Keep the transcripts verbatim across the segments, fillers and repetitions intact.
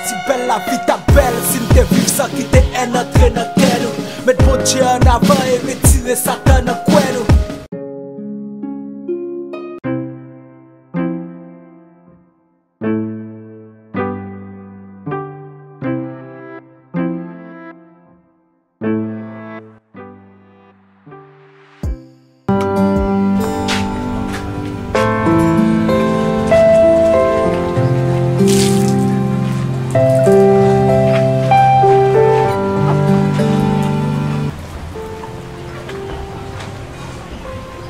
Si bèl lavi t ap bèl, si n te viv san kite èn antre nan kè nou. Met Bondye an avan e retire Satan nan kwen nou.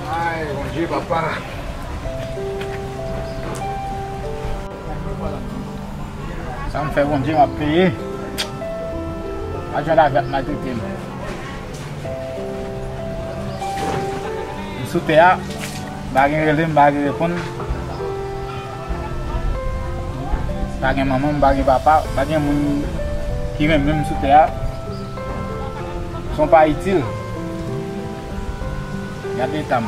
Ay, Bondye, papa. Sa m fè Bondye, m ap peye. Pa jan lavi ap maltrete m. M sou tè a, m pa gen rele, m pa gen reponn. M pa gen manman, m pa gen papa, m pa gen moun ki renmen m sou tè a. Son pa itil. Gade eta m.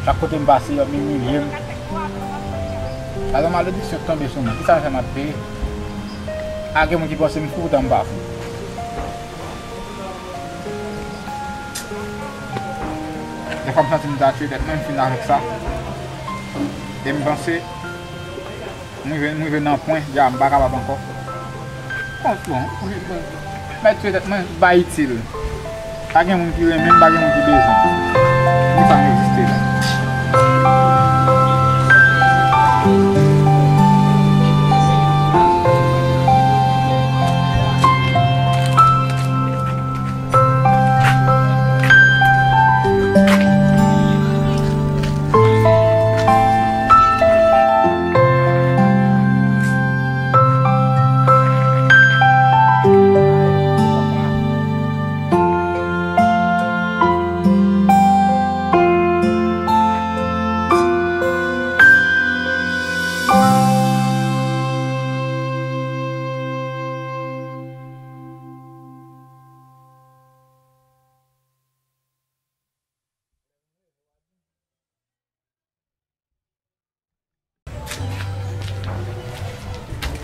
Chak kote m pase, yo ap imilye m. Alò, malediksyon tonbe sou mwen. Kisa m fè m ap peye? A, gen moun ki panse m fou, poutan m pa fou. Defwa m santi m ta tiye tèt mwen, m fin avèk sa. E m panse, m rive, m rive nan pwen, dja m pa kapab ankò. Bon, bon, m mèt tiye tèt mwen, m pa itil. Pa gen moun ki renmen m, pa gen moun ki bezwen m. Li pa egziste la.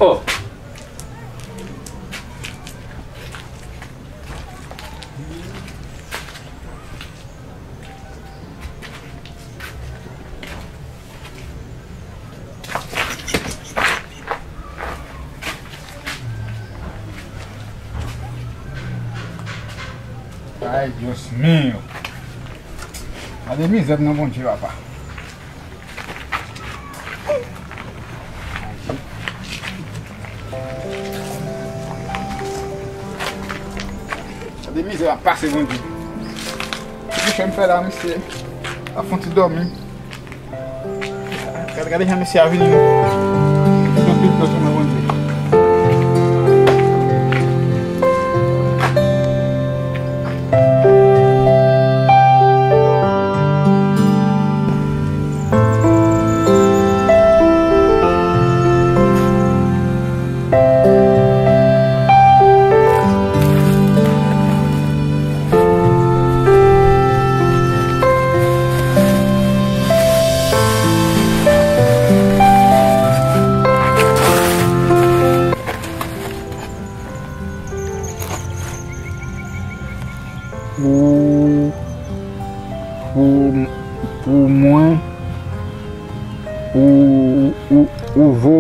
Oh. Ay, Dios mío. Gade mizè m nan, Bondye, papa. Gade mizè m ap pase, Bondye. Ki jan m fè la, mesye? Ap fè yon ti dòmi. Gade, gade jan mesye a vini, non. Li anpil dlo sou mwen, Bondye. Pou, pou, pou mwen, ou, ou, ou vo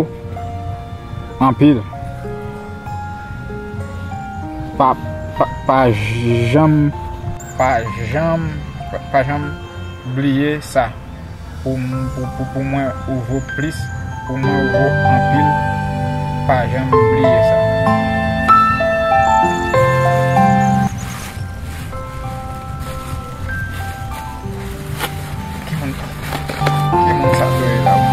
anpil. Pa, pa, pa janm, pa janm, pa, pa janm bliye sa. Pou, pou, pou, pou mwen, ou vo plis. Pou mwen, ou vo anpil. Pa janm bliye sa. Ki moun, ki moun sa dwe la, wi?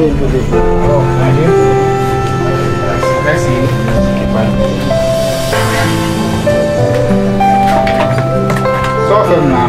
Sa w fè m la?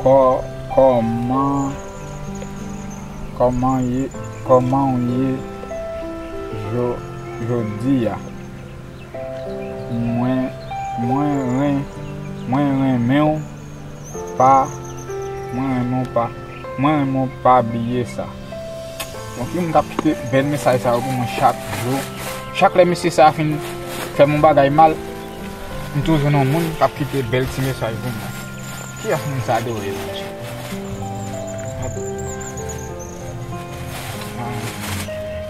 Kò-, kòman, kòman ye, kòman w ye jo-, jodi a? Mwen, mwen ren-, mwen renmen w pa, mwen renmen w pa, mwen renmen w pa bliye sa. Bon, ki moun k ap kite bèl mesaj sa yo pou mwen chak jou? Chak lè mesye sa a fin fè m yon bagay mal, m toujou jwenn yon moun k ap kite bèl ti mesaj pou mwen. Kiyès moun sa a dwe ye, Bondye? Ah,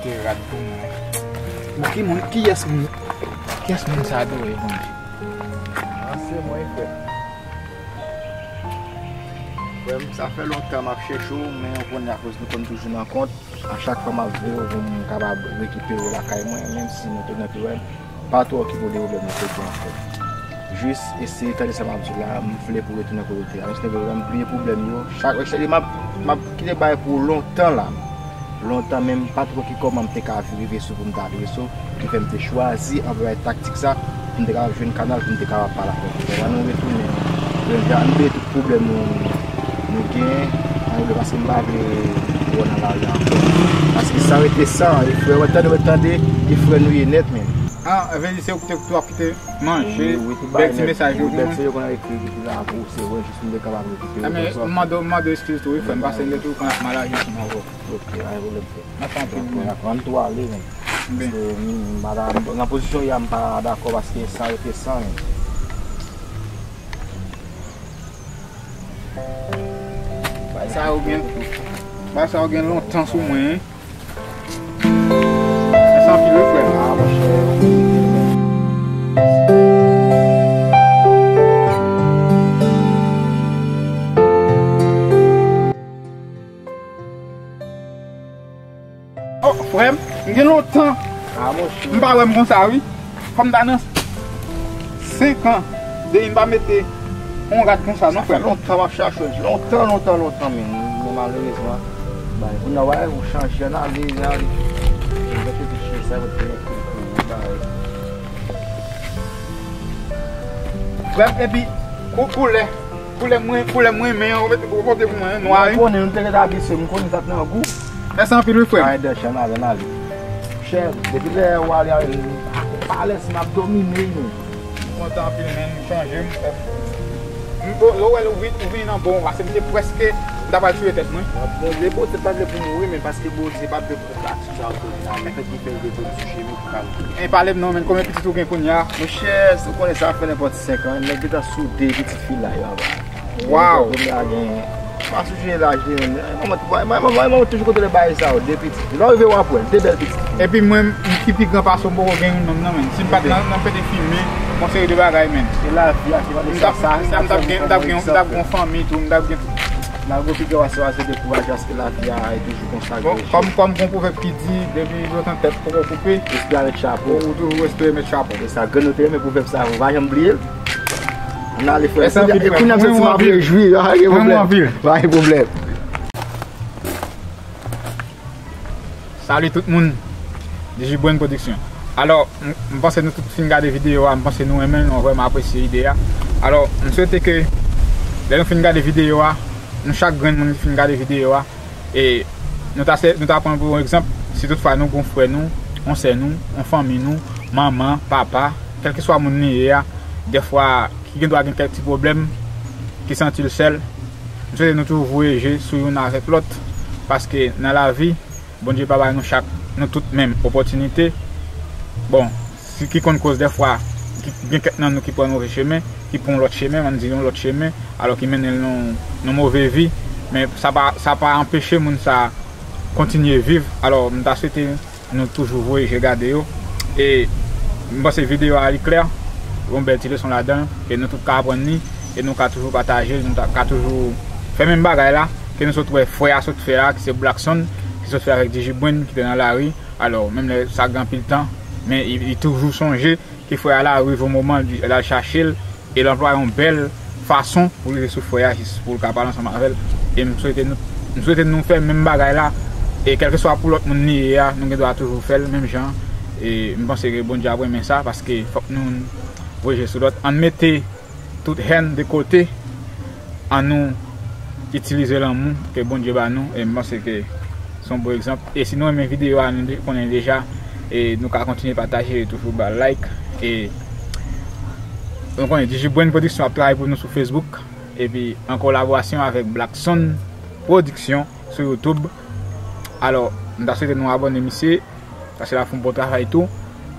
te rad pou mwen. Bon, ki moun, kiyès moun, kiyès moun sa a dwe ye, Bondye? Ah, se mwen, frè. Frè m, sa fè lontan m ap chèche w, men ou konnen akoz nou konn toujou nan kont, a chak fwa m ap veye w pou m kapab rekipere w lakay mwen, menm si nou te nan pwoblèm, pa twò okipe w de pwoblèm nou te gen ankò. Jis eseye tande sa m ap di w la, m vle pou w retounen kote w te ye a. Menm si nou vle m bliye pwoblèm yo, chak, chak, m ap, m ap kite bagay pou w lontan la. Lontan, men m pa t wè ki kòman m te ka rive sou pou m ta adrese w, ki fè m te chwazi anplwaye taktik sa pou m te kapab jwenn kanal pou m te kapab pale avèk ou. Ann nou retounen. Frè m, ann bliye tout pwoblèm nou, nou genyen, ann bliye, paske m pa vle wè w nan lari a ankò. Paske san rete san, e frè, w tande, w tande, e frè nou ye nèt menm. Ah, vle di se ou ki te tou ap kite manje, wi, wi, tout bèl bagay ti nèt, mesaj yo wi, pou bèl mwen. Se yo konn ekri ki la pou ou, se vre, jis m te kapab rekipere. Ah, men m mande w, m mande w eskiz tou, wi, frè m, paske m te tou konn ap mal aji ansanm avè w. Ok, pa gen pwoblèm, frè. Mèsi anpil, wi. Dakò, ann tou ale, men. Ben. Paske, mm, madanm, nan pozisyon w ye a, m pa dakò, paske san rete san, men. Bagay sa yo gen, bagay sa yo gen lontan sou mwen, wi. Mèsi anpil, wi, frè m. Ah, monchè. Oh, frè m, m gen lontan. Ah, monchè. M pa wè m konsa, wi. Fò m ta nan senk an depi m pa mete yon rad konsa, non, frè m. Sa fè lontan m ap chache w. Lontan, lontan, lontan, men, men malerezman, bay, kounye a, w wè, ou chanje, ann ale, ann ale. Mwen te vin chanje sa, mwen te vin kouri, kouri, bay. Frè m, epi, kou-, koulè. Koulè mwen, koulè mwen renmen an, ou mete, ou pote pou mwen, nwa, wi. Mwen konnen, nou te ret abitye, m konnen sa t nan gou. Mèsi anpil, wi, frè m. Ay, Dèchè, n ale, n ale. Chè, depi lè w ale, ale, pa lè si m ap domine, wi. M kontan anpil, men, m chanje, m, m, bon, lè w wè l, ou vin, ou vin nan bon, paske m te prèske, m ta pral tiye tèt mwen. Bondye, Bondye pa vle pou mouri, men paske Bondye pa vle pou Sa, sa w konnen la, men fè diferans de zòn sou chemi pou ka moute. Ey, pale m non, men konbyen pitit ou gen kounye a? Monchè, si w konnen sa fè nenpòt senk an, nèg gentan sou de pitit fi la yo ava. Waw! Kounye a gen Pa sousye laj li menm. Manman, manman, manman toujou kontwole bagay sa yo, de pitit. Lè w rive w ap wè l, de bèl pitit. Epi mwen, m ki pi gran pase w, m poko gen youn menm non, menn. Si m pa t nan, nan fè de fimen, yon seri de bagay, menn. Se lavi a, se pa de sa, sa, m t ap gen, m t ap gen, m t ap gen yon fanmi tou, m t ap gen. Malgre w pi gran pase w, se dekouraje, paske lavi a e toujou konsa. Bon, kòm, kòm gon pwovèb ki di, depi lontan tèt poko koupe, respire avèk chapo. Ou toujou respire met chapo. E sa, grann nou te renmen pwovèb sa, ou pa janm bliye l. Ann ale, frè. Mèsi anpil, frè. Ekounye a m santi m ap rejwi. Pa gen pwoblèm. Pa gen pwoblèm. Salut tout moun. Digibwen Production. Alò, m, m panse nou tout fin gade videyo a, m panse nou renmen l, nou vrèman apresye ide a. Alò, m swete ke lè nou fin gade videyo a, nou chak grenn moun ki fin gade videyo a, e nou ta, nou ta pran pou egzanp, si toutfwa nou gon frè nou, yon sè nou, yon fanmi nou, manman, papa, kèlkeswa moun li ye a, dèfwa ki gendwa gen kèk ti pwoblèm, ki santi l sèl, m swete nou toujou voye je sou youn avèk lòt, paske nan lavi, Bondye pa bay nou chak, nou tout menm opòtinite. Bon, si ki konn koz dèfwa, ki gen kèk nan nou ki pran move chemen, ki pran yon lòt chemen, ann di yon lòt chemen, alò ki mennen l nan, nan move vi, men sa pa, sa pa anpeche moun sa kontinye viv. Alò, m ta swete nou toujou voye je gade yo. E m panse videyo a li klè, yon bèl ti leson ladan l, ke nou tout ka aprann li, e nou ka toujou pataje l, nou ta, ka toujou fè menm bagay la, ke nou sot wè frè a sot fè a, ki se Blackson, ki sot fè avèk Digibwen, ki te nan lari. Alò, menm lè sa gen anpil tan, men li, li toujou sonje ke frè a la rive yon moman, li, l al chache l, e l anplwaye yon bèl fason pou l rive sou frè a, jis pou l ka pale ansanm avè l. E m swete nou, m swete nou fè menm bagay la, e kèlkeswa pou lòt moun li ye a, nou gen dwa toujou fè l menm jan. E m panse ke Bondye ap renmen sa, paske fòk nou voye je sou lòt. Ann mete tout hèn de kote, ann nou itilize lanmou ke Bondye ba nou, e m panse ke se yon bon egzanp. E si nou renmen videyo a, nou de-, konnen deja, e nou ka kontinye pataje, toujou ba like, e nou konnen Digibwen Production ap travay pou nou sou Facebook, epi an kolaborasyon avèk Blackson Production sou YouTube. Alò, m ta swete nou abòne misye, paske l ap fè yon bon travay tou.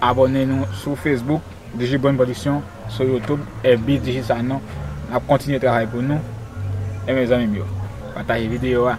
Abòne nou sou Facebook, Digibwen Production, sou YouTube, F B Digi sa non. N ap kontinye travay pou nou. Enben, zanmi m yo, pataje videyo a.